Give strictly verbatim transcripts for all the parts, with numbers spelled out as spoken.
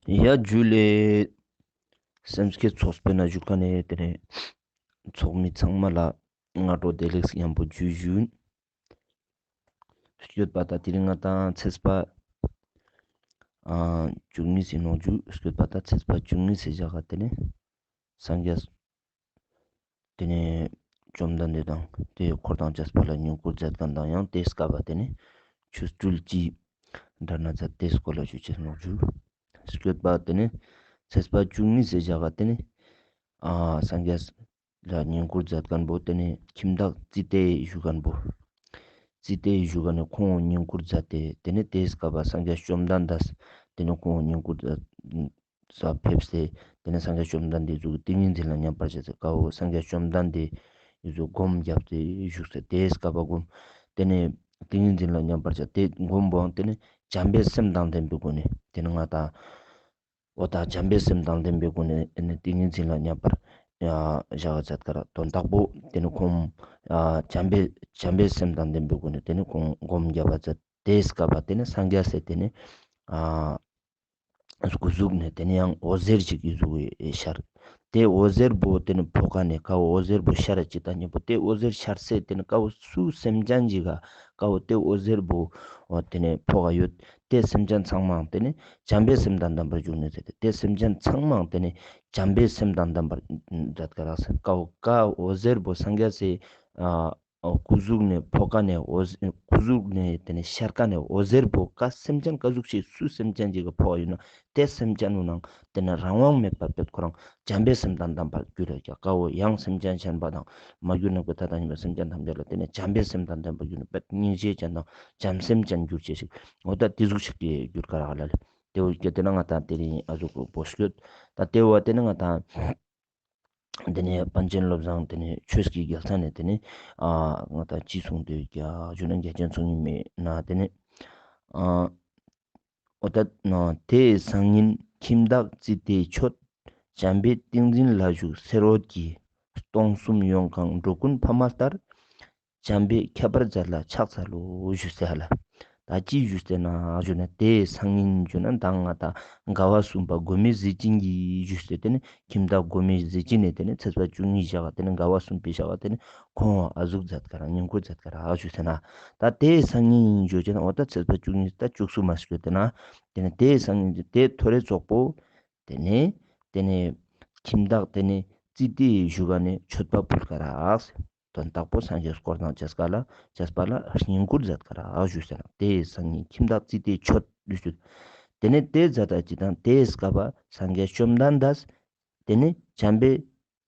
ཡ་ཇུ་ལེ། སེམས་བསྐྱེད་ཚོགས་པའི་ནང་བཞུགས་མཁན་ནི་དེ་ནས་ཚོགས་མི་ཚང་མ་ལ་སྔ་དྲོ་བདེ་ལེགས་ཡང་པོ་ཇུ་ཞུ། སྐྱོད་པ་ད་དེ་རིང་ང་ཏང་ཚེས་པ་ཨ་བཅུ་གཉིས་སི་ནོག་ཇུ། སྐྱོད་པ་ད་ཚེས་པ་བཅུ་གཉིས་སི་ཞག་ག་དེ་ནས་སངས་རྒྱས་དེ་ནས་བཅོམ་ལྡན་འདས་དང་དེ་འཁོར་དང་བཅས་པ་ལ་བསྙེན་བཀུར་མཛད་མཁན་དང་ཡང་དེའི་སྐབས་པ་དེ་ནས་ཆོ་འཕྲུལ་ཅི་འདྲ་ན་མཛད་དེའི་སྐོར་ལ་ཞུ་ཅེས་ནོག་ཇུ། སྐྱོད་པ་དེ་ནས་ཚེས་པ་བཅུ་གཉིས་སི་ཞག་ག་དེ་ནས་ཨ་སངས་རྒྱས་ལ་བསྙེན་བཀུར་མཛད་མཁན་པོ་དེ་ནས་ཁྱིམ་བདག་ཙི་ཏའི་བཞུགས་མཁན་པོ། ཙི་ཏའི་བཞུགས་མཁན་ནི་ཁོང་བསྙེན་བཀུར་མཛད་དེ་དེ་ནས་དེའི་སྐབས་པ་སངས་རྒྱས་བཅོམ་ལྡན་འདས་དེ་ནས་ཁོང་བསྙེན་བཀུར་མཛད་ས་ཕེབས་ཏེ་དེ་ནས་སངས་རྒྱས་བཅོམ་ལྡན་འདས་ཟུག་ཏིང་ངེ་འཛིན་ལ་མཉམ་པར་བཞག་སྟེ་ཀ་བོ་སངས་རྒྱས་བཅོམ་ལྡན་འདས་ཡི་ཟུག་སྒོམ་བརྒྱབ་སྟེ་བཞུགས་སྟེ་དེའི་སྐབས་པ་སྒོམ་དེ་ནས་ཏིང་ངེ་འཛིན་ལ་མཉམ་པར་བཞག་སྟེ་སྒོམ་པོའང་དེ་ནས་བྱམས་པའི་སེམས་དང་ལྡན་པའི་སྒོ་ནས་དེ་ནས་ང་ཏང་འོ་ད་བྱམས་པའི་སེམས་དང་ལྡན་པའི་སྒོ་ནས་ཨ་ནི་ཏིང་ངེ་འཛིན་ལ་མཉམ་པར་ཡ་བཞག་པ་མཛད་ཀ་རག་དོན་དག་པོ་དེ་ནི་ཁོང་ཨ་བྱམས་པའི་བྱམས་པའི་སེམས་དང་ལྡན་པའི་སྒོ་ནས་དེ་ནི་ཁོང་སྒོམ་བརྒྱབ་པ་མཛད། དེའི་སྐབས་པ་དེ་ནི་སངས་རྒྱས་སི་དེ་ནི་ཨ་སྐུ་གཟུགས་ནས་དེ་ནི་ཡང་འོད་ཟེར་ཅིག་གི་གཟུགས་ཤར། དེ་འོད་ཟེར་པོ་དེ་ནི་ཕོ་ཁ་ནས་ཀ་བོ་འོད་ཟེར་པོ་ཤར་ཅིག་དང་མཉམ་པོ་དེ་འོད་ཟེར་ཤར་སེ་དེ་ནི་ཀ་བོ་སུ་སེམས་ཅན་ཅིག་ག་ཀ་བོ་དེ་འོད་ཟེར་པོ་དེ་ནི་ཕོ་ཁ་ཡོད། དེ་སེམས་ཅན་ཚང་མའང་དེ་ནི་བྱམས་པའི་སེམས་དང་ལྡན་པར་གྱུར་ནས་ཟེར་ཏེ་དེ་སེམས་ཅན་ཚང་མའང་དེ་ནི་བྱམས་པའི་སེམས་དང་ལྡན་པར་མཛད་ཀ་རག་ཟེར། ཀ་བོ་ཀ་འོད་ཟེར་པོ་སངས་རྒྱས་སི་ཨ་སྐུ་གཟུགས་ནས་ཕོ་ཁ་ནས་འོད་ཟེར་སྐུ་གཟུགས་ནས་དེ་ནི་ཤར་ཀ་ནས་འོད་ཟེར་པོ་ཀ་སེམས་ཅན་ཀ་ཟུག་ཅིག་སུ་སེམས་ཅན་ཅིག་ག་ཕོ་ཁ་ཡོད་ན་དེ་སེམས་ཅན་ནུ་ནང་དེ་ནི་རང་དབང་མེད་པར་པད་ཁོ་རང་བྱམས་པའི་སེམས་དང་ལྡན་པར་གྱུར་ཡོད་ཀྱག། ཀ་བོ་ཡང་སེམས་ཅན་གཞན་པ་དང་མ་གྱུར་ནམ་མཁའི་མཐའ་དང་མཉམ་པའི་སེམས་ཅན་ཐམས་ཅད་ལ་དེ་ནི་བྱམས་པའི་སེམས་དང་ལྡན་པར་གྱུར་ནས་པད་སྙིང་རྗེ་ཅན་དང་བྱམས་སེམས་ཅན་གྱུར་ཅེས་ཤིག། འོ་ད་དེ་ཟུག་ཞིག་གི་གྱུར་ཀ་རག་ལ་ལེ། དེ་འོ་སྐད་དེ་ན་ང་ཏང་དེ་རིང་ཨ་ཟུག་པོ་སྐྱོད། ད་དེ་བོ་དེ་ན་ང་ཏང་དེ་ནས་པཎ་ཆེན་བློ་བཟང་དེ་ནས་ཆོས་ཀྱི་རྒྱལ་མཚན་ནས་དེ་ནས་ཨ་ང་ཏང་ཅི་གསུངས་ཏེ་ཡོད་ཀྱག་ཞུ་ན་རྒྱ་ཆེན་མཚུངས་ཉིད་མེད་ན་དེ་ནས་ཨ་འོ་ད་ན་དེའི་སང་ཉིན་ཁྱིམ་བདག་ཙི་ཏའི་མཆོད། བྱམས་པའི་ཏིང་འཛིན་ལ་བཞུགས་གསེར་འོད་ཀྱིས། སྟོང་གསུམ་ཡོངས་གང་འགྲོ་ཀུན་ཕ་མ་ལྟར། བྱམས་པའི་ཁྱད་པར་མཛད་ལ་ཕྱག་འཚལ་ལོ་ཞུས་ཟེར་ཧ་ལ། ད་ཅི་ཞུས་ཟེར་ན་ཞུ་ན་དེའི་སང་ཉིན་ཞུ་ན་ད་ང་ཏང་དགའ་བ་གསུམ་པ་མགོན་མེད་ཟས་སྦྱིན་གྱིས་ཞུས་ཟེར་དེ་ནི་ཁྱིམ་བདག་མགོན་མེད་ཟས་སྦྱིན་ནས་དེ་ནི་ཚེས་པ་བཅུ་གཉིས་ཞག་དེ་ནི་དགའ་བ་གསུམ་པའི་ཞག་དེ་ནི་ཁོང་ཨ་ཟུག་མཛད་ཀ་རག་བསྙེན་བཀུར་མཛད་ཀ་རག་ཞུས་ཟེར་ན། ད་དེའི་སང་ཉིན་ཞུ་ཅེ་ན་འོ་ད་ཚེས་པ་བཅུ་གཉིས་ད་བཅུ་གསུམ་མ་ཞུས་ཟེར་ན། དེ་ནི་དེའི་སང་ཉིན་དེ་ཐོ་རེ་ཙོགས་པོ་དེ་ནས་དེ་ནས་ཁྱིམ་བདག་དེ་ནས་ཙི་ཏའི་བཞུགས་ཁ་ནས་མཆོད་པ་ཕུལ་ཀ་རག། དོན་དག་པོ་སངས་རྒྱས་སྐོར་དང་བཅས་ཀ་ལ་བཅས་པ་ལ་བསྙེན་བཀུར་མཛད་ཀ་རག་ཞུས་ཟེར་ན། དེའི་སང་ཉིན་ཁྱིམ་བདག་ཙི་ཏའི་མཆོད་ཞུས་ཟེར། དེ་ནས་དེ་མཛད་ད་ཅི་དང་དེའི་སྐབས་པ་སངས་རྒྱས་བཅོམ་ལྡན་འདས་དེ་ནས་བྱམས་པའི་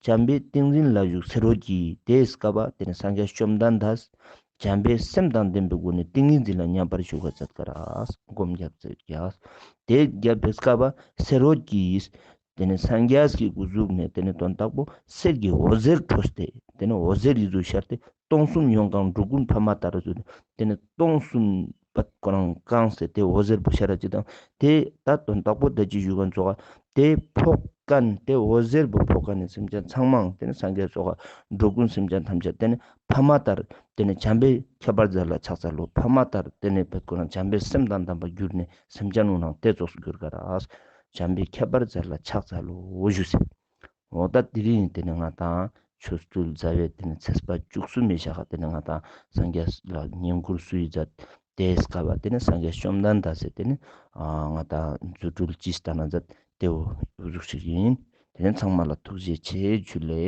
བྱམས་པའི་ཏིང་འཛིན་ལ་བཞུགས་གསེར་འོད་ཀྱིས། དེའི་སྐབས་པ་དེ་ནས་སངས་རྒྱས་བཅོམ་ལྡན་འདས་བྱམས་པའི་སེམས་དང་ལྡན་པའི་སྒོ་ནས་ཏིང་ངེ་འཛིན་ལ་མཉམ་པར་བཞུགས་པ་མཛད་ཀ་རག། སྒོམ་བརྒྱབ་མཛད་ཀྱག། དེ་བརྒྱབ་པའི་སྐབས་པ་གསེར་འོད་ཀྱིས་དེ་ནས་སངས་རྒྱས་ཀྱི་སྐུ་གཟུགས་ནས་དེ་ནས་དོན་དག་པོ་གསེར་གྱི་འོད་ཟེར་འཕྲོས་ཏེ་དེ་ནས་འོད་ཟེར་ཡི་ཟུག་ཤར་ཏེ་སྟོང་གསུམ་ཡོངས་གང་འགྲོ་ཀུན་ཕ་མ་ལྟར་ཟེར་དེ་ནས་སྟོང་གསུམ་པད་ཁོ་རང་གང་སྟེ་དེ་འོད་ཟེར་པོ་ཤར་ར་ཅིག་དང་དེ་ད་དོན་དག་པོ་ད་ཅི་ཞུ་མཁན་ཙོགས་དེ་ཕོག་མཁན་དེ་འོད་ཟེར་པོ་ཕོག་མཁན་ནི་སེམས་ཅན་ཚང་མའང་དེ་ནས་སངས་རྒྱས་སོགས་འགྲོ་ཀུན་སེམས་ཅན་ཐམས་ཅད་དེ་ནས་ཕ་མ་ལྟར་དེ་ནས་བྱམས་པའི་ཁྱད་པར་མཛད་ལ་ཕྱག་འཚལ་ལོ། ཕ་མ་ལྟར་དེ་ནས་པད་ཁོ་རང་བྱམས་པའི་སེམས་དང་ལྡན་པར་གྱུར་ནས་སེམས་ཅན་ནུ་ནང་དེ་ཙོགས་སུ་གྱུར་ཀ་རག། བྱམས་པའི་ཁྱད་པར་མཛད་ལ་ཕྱག་འཚལ་ལོ་ཞུས་ཟེར། འོ་ད་དེ་རིང་དེ་ནས་ང་ཏང་ཆོ་འཕྲུལ་མཛད་པའི་དེ་ནས་ཚེས་པ་བཅུ་གསུམ་མི་ཞག་དེ་ནས་ང་ཏང་སངས་རྒྱས་ལ་བསྙེན་བཀུར་སུ་ཡི་མཛད་དེ་སྐབས་པ་དེ་ནས་སངས་རྒྱས་བཅོམ་ལྡན་འདས་སེ་དེ་ནས་ང་ཏང་རྫུ་འཕྲུལ་ཅི་སྟན་ན་མཛད་དེ་འོ་ཟུག་ཞིག་ཡིན། དེ་ནས་ཚང་མ་ལ་ཐུགས་རྗེ་ཆེ་ཇུ་ལེ།